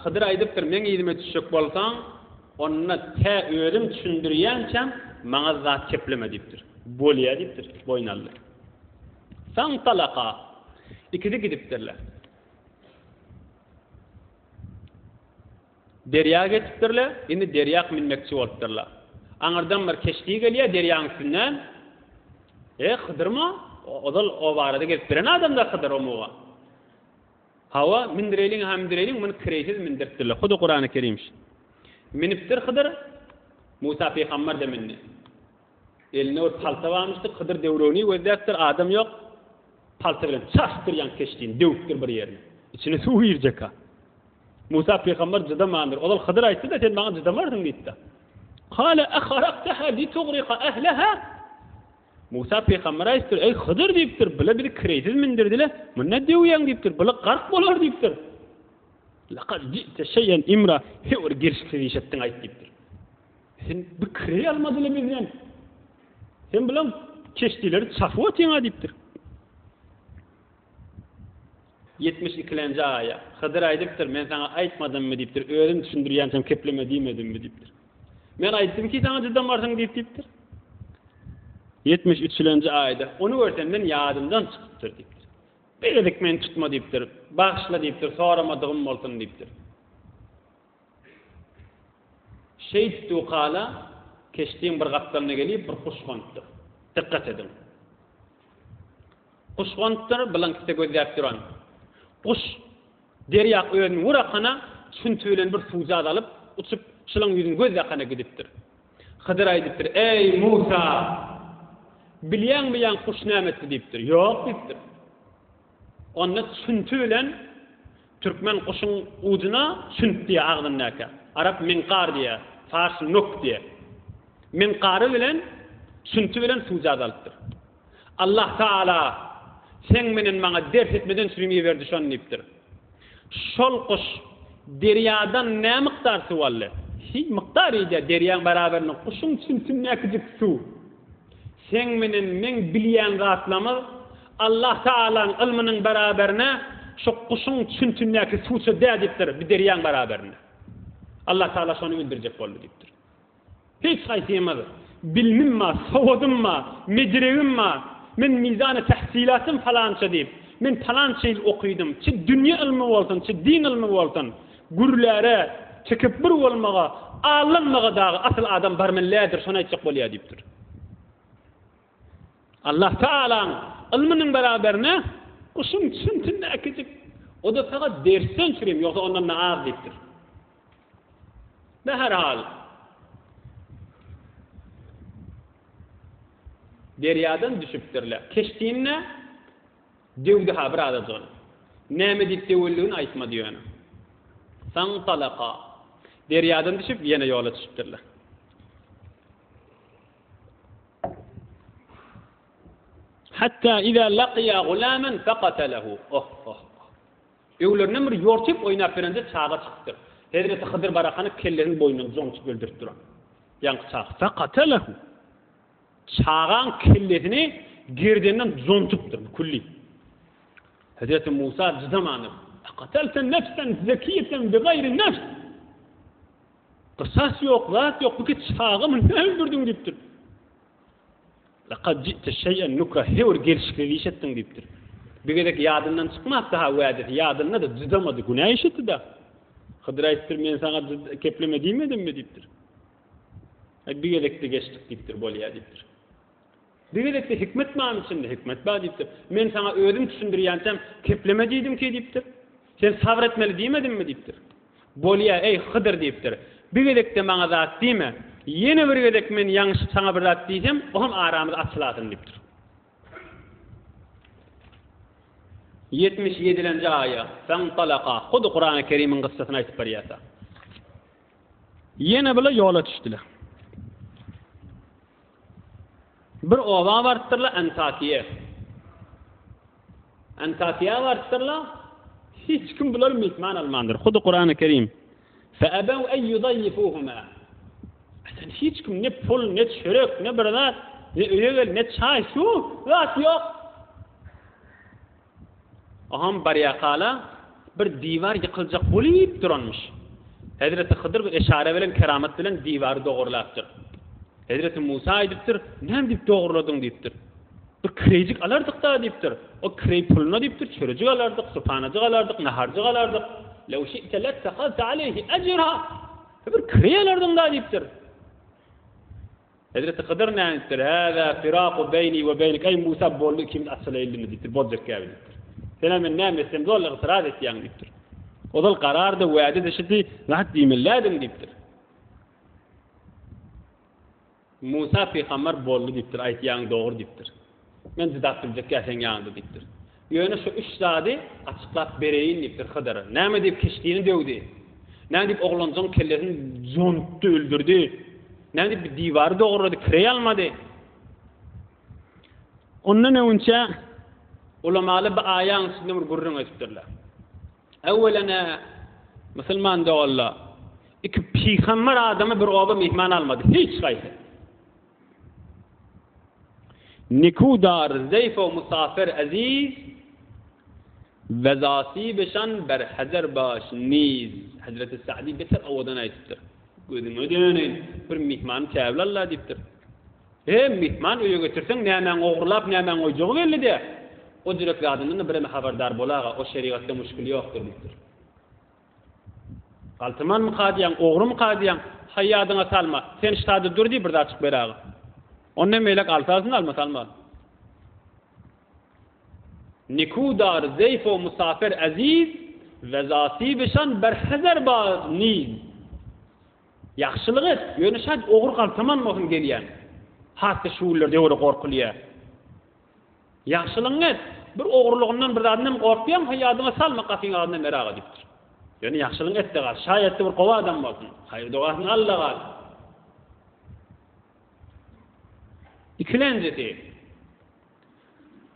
Hydyr aýdypdyr, Meň yzyma düşjek bolsaň, onda tä özüm düşündirýänçäm maňa zat kepleme diýipdir. Bolýa diýipdir, boýun aldy. Fantalaka. Ikisi gidipdirler. Derýa geçipdirler, indi derýa münmekçi bolupdyrlar. Aňyrdan bir keşdi gelýär derýaň üstünden. E, Hydyrmy? Ozal o barada gelip bilen adam-da Hydyr omuga. Hawa, mündüreýliň-hä mündüreýliň, muny kireýsiz mündiripdirler. Hudy Kurany Kerim şi. Münüpdir Hydyr, Musa pygamber-de mündi. Elinde bir palta barmyşdy, Hydyr döwregini gözläpdir, adam ýok. Palta bilen çaşypdyr ýaňky keşdini, döwüpdir bir ýerini. Içine suw girjek-ha. Musa pygamber jydamandyr. Ozal Hydyr aýtdy-da, sen maňa jydamarsyň diýipdi. Kale aharaktaha litugrika ahleha? Musa pygamber aýdypdyr, Eý, Hydyr diýipdir, bula bizi kireýsiz mündirdi-le, munda döwýäň diýipdir, bula gark bolar diýipdir. Lakad ji'te şeýen imra, he bir gelşiksiz iş etdiň aýt diýipdir. Sen bir kireý almadyla bizden. Sen bulan keşdileri çapyp otyň-a diýipdir. Ýetmiş ikilenji aýa. Hydyr aýdypdyr, Men saňa aýtmadymmy diýipdir, özüm düşündirýänçäm kepleme diýmedimmi diýipdir. Men aýtdym ki saňa jydamarsyň diýip diýipdir. Ýetmiş üçülenji aýada, Ony görsem men ýadymdan çykypdyr diýipdir. Bir gezek meni tutma diýipdir, bagyşla diýipdir, soramadygym bolsun diýipdir. Şeýtdukala keşdiň bir gapdalyna gelip bir guş gonupdyr. Dykgat ediň. Guş gonupdyr, bilaňkise gözläp duran. Guş derýa özüni urakana çünti bilen bir suwjaz alyp, uçup, şulaň ýüzüni gözläkana gidipdir. Hydyr aýdypdyr, Eý, Musa! Bilýäňmi ýaňky guş näme etdi diýipdir. Ýok diýipdir. Onda çünti bilen türkmen guşuň ujuna çünt diýýär agzyndaky. Arap minkar diýýär, fars nuk diýýär. Minkary bilen çünti bilen suwjaz alypdyr. Allah Tagala seň menen maňa ders etmeden çürim iberdi şony diýipdir. Şol guş derýadan nä mukdar suw aldy? Hiý mukdar diýýär, derýaň barabarynda guşuň çüntündäkijik suw. Seň menen meň bilýän zatlamyz Allah Tagalaň ylmynyň barabarynda şo guşuň çüntündäki suwça däl diýipdir, bir derýaň barabarynda. Allah Tagala şony bildirjek boldy diýipdir. Hiç haýsymyz, Bilmim bar, sowadym bar, medregim bar, men mizany tähsilatym palança diýip, men palança ýyl okydym, çi dünýe ylmy bolsun, çi din ylmy bolsun, gürläre, tekepbür bolmaga, allanmaga dagy asyl adam barmaly däldir, şony aýtjak bolýar diýipdir. Allah Tagalaň ylmynyň beraberine guşuň çüntündäkijik, o-da sagat dersden çürim, ýogsa ondan-da az diýipdir. Beherhal, derýadan düşüpdirler. Keşdini döwdi-ha bir azajygyny. Näme diýip döwüldigini aýtmady ýöne. Fantalaka. Derýadan düşüp, ýene ýola düşüpdirler. Hatta iza laqiya gulaman faqatalahu. Oh, oh. Öwlerinden bir ýortup oýnap berende çaga çykypdyr. Hezreti Hydyr Barakany kellesini boýnundan zonçup öldürip duran. Ýaňky çaga. Fekatelehu. Çagaň kellesini gerdeninden zontupdyr külli. Hezreti Musa jydamandyr. Ekatelte nefsen zekiyeten bi gaýri nefs. Kysas ýok, zat ýok, bu ki çaga muny näme öldürdiň diýipdir. Lekad ji'te şeý'en nukra, he bir gelşiksiz iş etdiň diýipdir. Bir gezek ýadyndan çykmapdy-ha wädesi, ýadynda-da jydamady, günä iş etdi-dä. Hydyr aýdypdyr, men saňa kepleme diýmedimmi diýipdir. Aý, bir gezekde geçdik diýipdir, bolýa diýipdir. Bir gezekde hikmet barmy içinde? Hikmet bar diýipdir. Men saňa özüm düşündirýänçäm kepleme diýdim ki diýipdir. Sen sabyr etmeli diýmedimmi diýipdir. Bolýa, eý, Hydyr diýipdir. Bir gezekde maňa zat diýme. Ýene bir gezek men ýaňyşyp saňa bir zat diýsem, o hem aramyz açylasyn diýipdir. Ýetmiş ýedilenji aýa, Fantalaka, hudy Kurany Kerimiň kyssasyny aýtyp berýärse. Ýene bular ýola düşdüler. Bir oba barypdyrlar, Antakiýe. Antakiýa barypdyrlar, hiç kim bulary myhman almandyr. Hudy Kurany Kerim. Fe'ebew en yudaýyifuhuma. Sen hiç kim ne pul, ne çörek, ne bir zat, ne öýe gel, ne çaý, suw, zat ýok. Oham barýakala. Bir diwar ýykyljak bolyp duranmyş. Hezreti Hydyr bir eşara bilen, keramat bilen diwary dogurlapdyr. Hezreti Musa aýdypdyr, Näme diýip dogurladyň diýipdir. Bir kireýjik alardyk-da diýipdir. O kireý puluna diýipdir, çörejik alardyk, supanajyk alardyk, naharjyk alardyk. Lew şi'te lettehalte aleýhi ejra. Bir kireý alardyň-da diýipdir. Hezreti Hydyr näme diýipdir? Hâzâ firâku beýni we beýnik, Eý Musa, boldy ikimiz açylaýylymy diýipdir, boljak gäbi diýipdir. Sen-ä men näme etsem doly ygtyraz etýäň diýipdir. Ozal karar-da, wäde-de şydy, zat diýmelidiň diýipdir. Musa pygamber boldy diýipdir, aýtýaň dogry diýipdir. Men jydap biljek ýa seň ýanyňda diýipdir. Ýöne şu üç zady açyklap bereýin diýipdir Hydyr. Näme diýip keşdini döwdi? Näme diýip oglanjygyň kellesini zontdy, öldürdi? Näme diýip bir diwary dogrulady, kireý almady? Ondan öňünçä ulamaly bu aýaň üstünde bir gürrüň edipdirler. Öwwelen-ä, musulman doganlar, iki pygamber adamy bir oba myhman almady, hiç haýsy. Nikudar zeýf-u musafir eziz, Wezasibişan ber hezer baş niz. Hezreti Sa'di beter owadan aýdypdyr. Gözüňe döneýin, bir myhmany täbil al-la diýipdir. He, myhman öýe getirseň, nämäň ogurlap, nämäň goýjagy belli-dä. O jürek zadyndan-da bireme habardar bolaga, o şerigatda muşkil ýokdur diýipdir. Galtamanmyka diýýäň, ogrumyka diýýäň, haý ýadyňa salma, sen ştada dur diý, bir zatjyk ber aga. Ondan beýläk alsa alsyn, almasa almasyn. Nikudar zeýf-u musafir eziz, Wezasibişan ber hezer baz niz. Ýagşylyk et, ýöne şaýt ogry galtaman bolsun gelýän. Has-da şu günler döwre gorkulýar. Ýagşylygyňy et, bir ogrulygyndan bir zadyndan gorkýaň, haý ýadyňa salma gapyň agzynda meraga diýipdir. Ýöne ýagşylygyňy et-de gal, şaýatda bir gowy adam bolsun, haýyr dogasyny al-da gal. Ikilenjisi,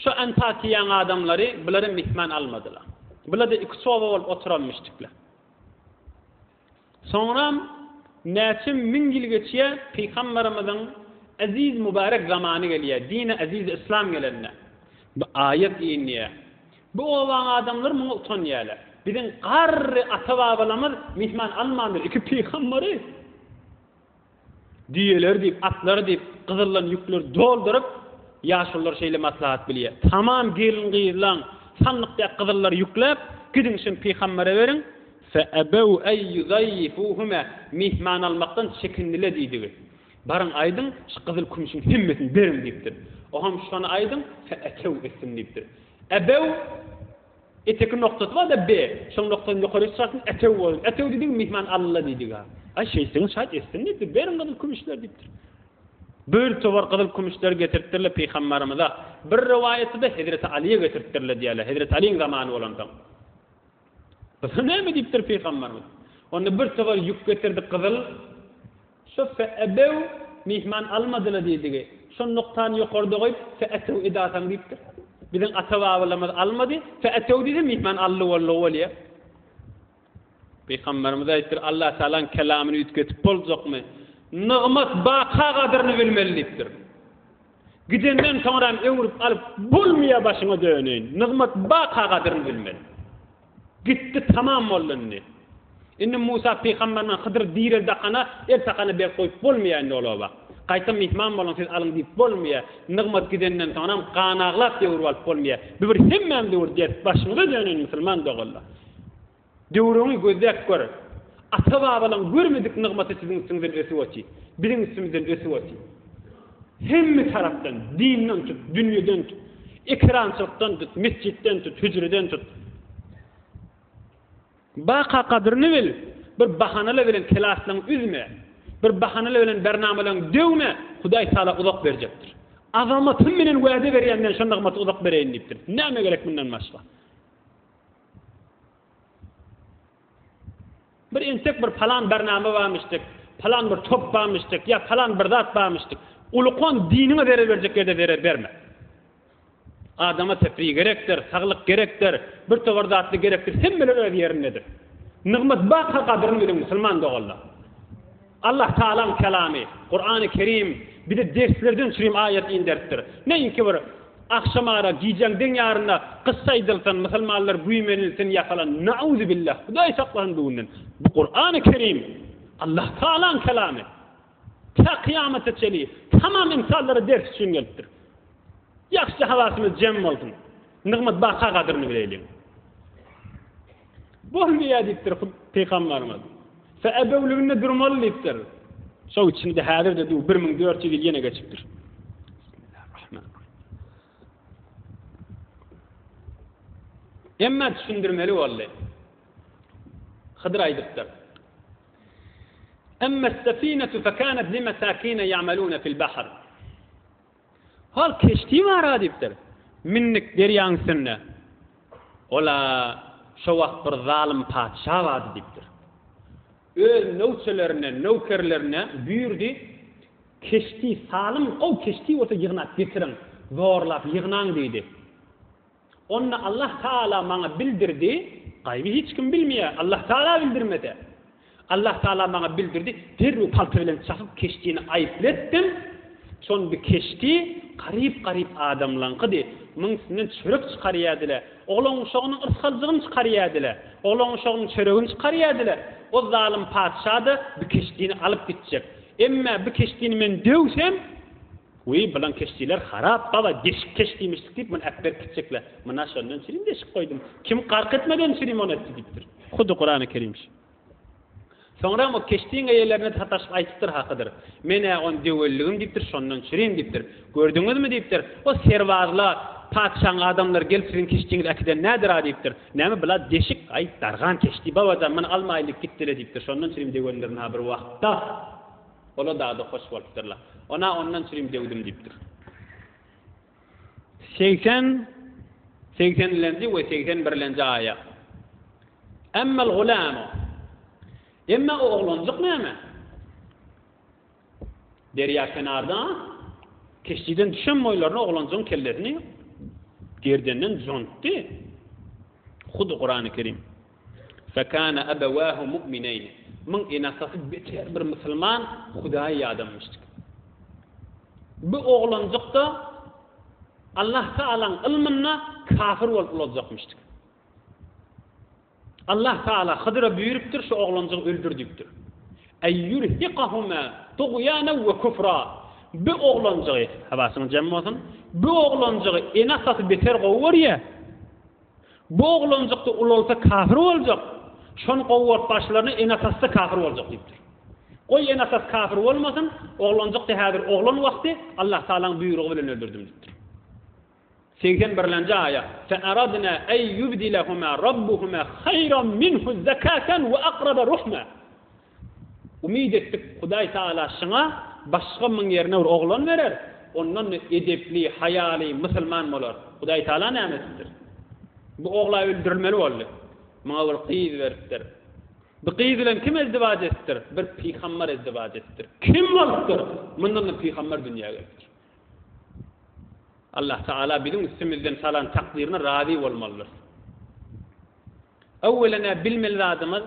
şu Antakiýaň adamlary bulary myhman almadylar. Bular-da iki oba bolup oturanmyşdyklar. Soňram näçe müň ýyl geçýär, Pygamberimiziň eziz mübärek zamany gelýär, dini eziz yslam gelende. Bu aýat inýär. Bu obaň adamlary muňa utanýarlar. Biziň garry ata-babalarymyz myhman almandyr iki pygamberi. Düýeleri diýip, atlary diýip, gyzyldan ýükleri dolduryp, ýaşulular şeýle maslahat bilýär. Tamam gelin-gyzlaň sandykdaky gyzyllary ýükläp, gidiň şuny pygambere beriň, Fe'ebew en ýuzaýýifuhuma, myhman almakdan çekindile diýdigi. Baryň aýdyň, şu gyzyl-kümşüň hemmesini beriň diýipdir. Oňam şony aýdyň, fe'etew etsin diýipdir. Ebew Eteki noktasy bar-da B. Şoň noktasyny ýokary çykarsyn, etew bolsun. Etew diýdigi myhman Alla diýdigi. Aý şeýtseňiz şaýt etsin diýipdir. Beriň gyzyl kümüşleri diýipdir. Bir towar gyzyl kümüşleri getiripdirler pygambarymyza. Bir rowaýatda-da Hezreti Alyýa getiripdirler diýýärler. Hezreti Alyň zamany bolansoň. Gyzyl näme diýipdir pygambarymyz? Onda bir towar ýük getirdik gyzyl. Şo fe'ebew myhman almadyla diýdigi, şo nuktany ýokarda goýup fe'etew edasaň diýipdir. Biziň ata-babalarymyz almady, fe'etew diýse myhman aldy boldugy bolýar. Pygamberimiz aýtdyr, Allah Tagalaň kelamyny üýtgetip boljakmy? Nygmat baka gadyryny bilmeli diýipdir. Gidenden soňram öwrüp alyp bolmaýar başyňa döneýin. Nygmat baka gadyryny bilmeli. Gitdi tamam boldy indi. Indi Musa pygamber bilen Hydyr direldi akana el sakana berip goýup bolmaýar indi ol oba. Gaýta myhman boluň siz alyň diýip bolmaýar. Nygmat gidenden soňram gan aglap döwrüp alyp bolmaýar. Bu bir hemmämize bir dert başyňyza döneýin musulman doganlar. Döwrüňi gözläp gör. Ata babalaň görmedik nygmaty siziň üstüňizden ösüp otyr. Biziň üstümizden ösüp otyr. Hemme tarapdan, dinden tut, dünýeden tut, ekerançylykdan tut, mesjitden tut, hüjreden tut. Baka gadyryny bil, bir bahanalar bilen kelaslaňy üzme, bir bahanalar bilen bernamalaňy döwme, Hudaý Taala uzak berjekdir. Azamatym bilen wada berýän men şo nygmaty uzak bereýin diýipdir. Näme gerek mundan başga? Bir entek bir palan barnama barmyşdyk, palan bir top barmyşdyk, ýa palan bir zat barmyşdyk. Ulukon diniňe zerer berjek ýerde zerer berme. Adama tefri gerekdir, saglyk gerekdir, bir towar zatly gerekdir, hemmeler öz ýerindedir. Nygmat baka gadyryny biliň musulman doganlar. Allah Tagalaň kelamy, Kurany Kerim bize derslerden çürim aýat inderipdir. Näinki bir. Agşamara, gijäň deň ýarynda kyssa aýdylsyn, musulmanlar güýmenilsin ýasalan, nauzübillah, Hudaý saklasyn bu günden. Bu Kurany Kerim, Allah Tagalaň kelamy. Tä kyýamata çenli tamam ynsanlara ders üçin gelipdir. Ýagşyja hawasymyz jem bolsun. Nygmat baka gadryny bileýliň. Bolmaýar diýipdir pygambarymyz. Feebewliginde durmaly diýipdir. Şo içinde häzir-de du 1400 ýyl ýene geçipdir. Emma düşündirmeli boldy. Hydyr aýdypdyr. Emma sefinetu fekanet limesakine ya'maluna fil bahr. Hol keşdi bar-a diýipdir. Mündik derýaň üstünde. Ol-a şo wagt bir zalym patyşa bardy diýipdir. Öz nöwçelerine, nöwkerlerine buýurdy, Keşdi, salym gowy keşdi bolsa ýygnap getiriň, zorlap ýygnaň diýdi. Onda Allah Tagala maňa bildirdi, gaýby hiç kim bilmeýär, Allah Tagala bildirmese. Allah Tagala maňa bildirdi, derrew palta bilen çapyp keşdini aýyply etdim. Şon bi keşdi garyp-garyp adamlaňkydy. Muň üstünden çörek çykarýardylar. Oglan-uşagynyň yrsgaljygyny çykarýardylar. Oglan-uşagynyň çöregini çykarýardylar. O zalym patyşa-da bi keşdini alyp gitjek. Emmä bi keşdini men döwsem, Wiý, bulan keşdiler harap, baba, deşik keşdimişdik diýip, muny äpberip gitjekler. Muna şondan çirim deşik goýdum. Kim gark etmeden çirim ony etdi diýipdir. Hudy Kurany Kerim şu. Soňram o keşdiň eýelerine sataşyp aýtypdyr hakydyr. Men-ä ony döwelligim diýipdir, şondan çirim diýipdir. Gördüňizmi diýipdir, o serbazla, patyşaň adamlary gelip siziň keşdiňizi äkiden nädir-a diýipdir. Näme bula deşik, aý, dargan keşdi, babajan, muny almaýyn diýip gitdile diýipdir. Şondan çirim döwendirin-ha bir wagtda. Ola dagda hoş bolupdyrlar. Ona ondan çürim döwdüm diýipdir. 80 80-lenji we 81-lenji aýa. Emmel gulamu. Emma o oglanjyk näme? Derýa kenarda keşdiden düşen boýlaryna oglanjygyň kellesini gerdenden jontdy. Hudy Kurany Kerim. Fekâne ebewâhu mu'mineýni. Muň ene-atasy beter bir musulman, Hudaýy ýadamyşdyk. Bu oglanjyk-da Allah Tagalaň ylmynda kafir bolup ulaljakmyşdyk. Allah Tagala Hydyra buýrupdyr, şu oglanjygy öldür diýipdir. Eý ýurhiqahuma tugýanen we kufra. Bu oglanjygy, habasyňyz jem bolsun, bu oglanjygy ene-atasy beter gowy görýär. Bu oglanjykda ulalsa kafir boljak, şony gowy görüp başlaryna ene-atasy-da kafir boljak diýipdir. Goý ene-atasy kafir bolmasyn, oglanjykda häzir oglan wagty Allah Tagalaň buýrugy bilen öldürdim diýipdir. 81 birlenji aýa, Fe-aradna eý ýubdilehuma rabbuhuma haýran minhu zakaten we akraba ruhma. Umyt etdik, Hudaý Tagala şyňa başga myň ýerine bir oglan berer, ondan-da edepli, haýaly, musulman bolar. Hudaý Tagala näme edipdir? Bu ogla öldürilmeli boldy. Muňa bir gyz beripdir. Bu gyz bilen kim ezdiwaç edipdir? Bir pygamber ezdiwaç edipdir. Kim bolupdyr? Mundan-da pygamber dünýä gelipdir. Allah Tagala biziň üstümizden salan takdyryna razy bolmalydyrys. Öwwelen-ä bilmeli zadymyz,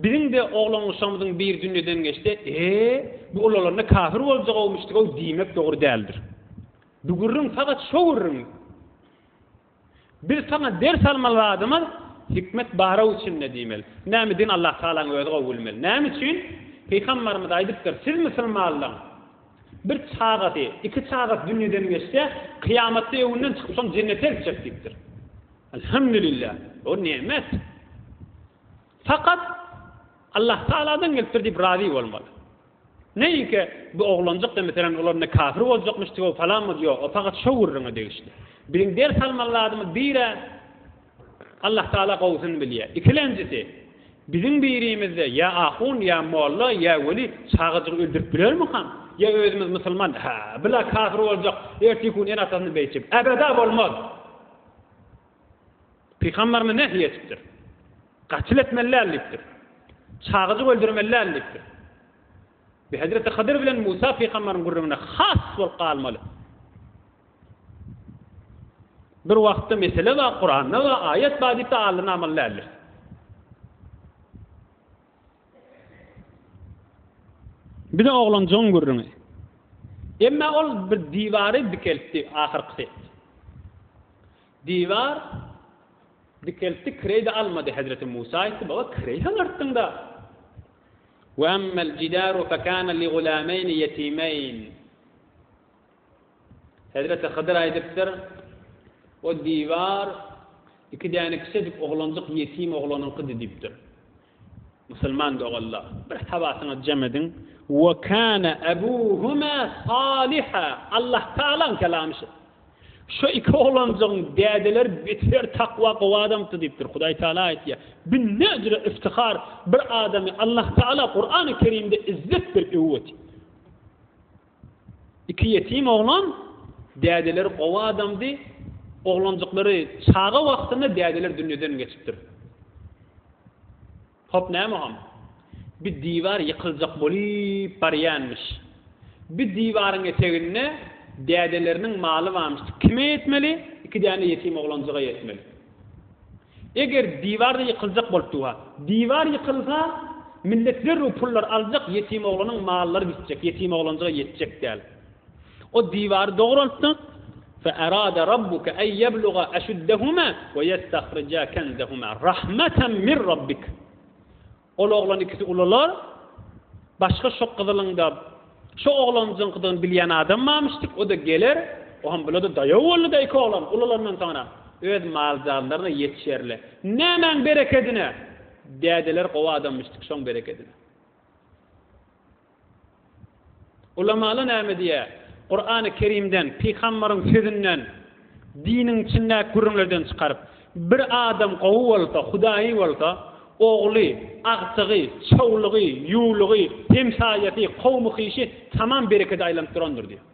biziň-de oglan-uşagymyzyň biri dünýeden geçse, E, bu ulalanda kafir boljagowmyşdyg-ow diýmek dogry däldir. Bu gürrüň fakat şo gürrüň. Biz saňa ders almaly zadymyz, hikmet bar-ow içinde diýmeli. Nämedigini Allah Tagalaň özi gowy bilmeli. Näme üçin? Pygambarymyz aýdypdyr, siz musulmanlaň bir çagasy, iki çagasy dünýeden geçse, kyýamatda öňünden çykyp şony jennete eltjek diýipdir. Elhamdülillah. O nimet. Fakat Allah Taala'dan gelipdir diýip razy bolmaly. Neýinki bu oglanjyk da meselem olar ne kafir boljakmyş diýip falan mı ýok. O fakat şo gürrüňe degişli. Biziň ders almaly zadymyz bire Allah Taala gowusyny bilýär. Ikilenjisi biziň birimizde ýa ahun ýa molla ýa weli çagajygy öldürip bilermikam? Ýa özümiz musulman, hä, bula kafir boljak, ertir gün ene-atasyny beýtjek. Ebeda bolmaz. Pygamberimiz nähili etipdir? Gatyl etmeli däl diýipdir. Çagajyk öldürmeli däl diýipdir. Bi Hezreti Hydyr bilen Musa pygamberiň gürrüňine has bolup galmaly. Bir wagtda mesele bar, Kuranda bar, aýat bar diýip-de aldyna almaly däldir. Bize oglanjygyň gürrüňi. Emma ol bir diwary dikeltdi ahyrkysy. Diwar dikeltdi, kireý-de almady. Hezreti Musa aýtdy, Baba, kireý alartdyň-da. Ve emmel jidaru fekâne li gulâmeyni yetîmeyn. Hezreti Hydyr aýdypdyr, O diwar iki däne kiçejik oglanjyk ýetim oglanyňkydy diýipdir. Musulman doganlar, bir hawasyňyzy jem ediň. Ve kâne ebûhumâ sâliha. Allah Tagalaň kelamy şu. Şu iki oglanjygyň dädeleri beter takwa gowy adamdy diýipdir. Hudaý Tagala aýtýar. Bu näjüre iftihar bir adamy Allah Tagala Kurany Kerimde izzet berip öwüp otyr. Iki ýetim oglan, dädeleri gowy adamdy, oglanjyklary çaga wagtynda dädeleri dünýeden geçipdir. Hop näme hom? Bir diwar ýykyljak bolyp barýanmyş. Bir diwaryň eteginde dädeleriniň maly barmyş. Kime ýetmeli? Iki däne ýetim oglanjyga ýetmeli. Eger diwar-da ýykyljak bolup dur-ha. Diwar ýykylsa, millet zerur pullar aljak, ýetim oglanyň mallary gitjek, ýetim oglanjyga ýetjek däl. O diwary dograltdyk, Fe-erade rabbuke en ýebluga eşuddehuma we ýestahrija kenzehuma rahmeten min rabbik. Ol oglan ikisi ulalar, başga şo gyzylyňda şo oglanjyňkydygyny bilýän adam barmyşdyk, o-da geler, o hem bular-da daýaw boldy-da iki oglan, ulalandan soňra öz mal-janlaryna ýetişerler. Nämäň berekedine? Dädeleri gowy adammyşdyk, şoň berekedine. Ulamalar näme diýýär? Kurany Kerimden, pygambaryň sözünden, diniň içindäki gürrüňlerden çykaryp, bir adam gowy bolsa, hudaýy bolsa, ogly, agtygy, çowlugy, ýuwlugy, hemsaýasy, kowmy-hyşy tamam berekede aýlanyp durandyr diýýär.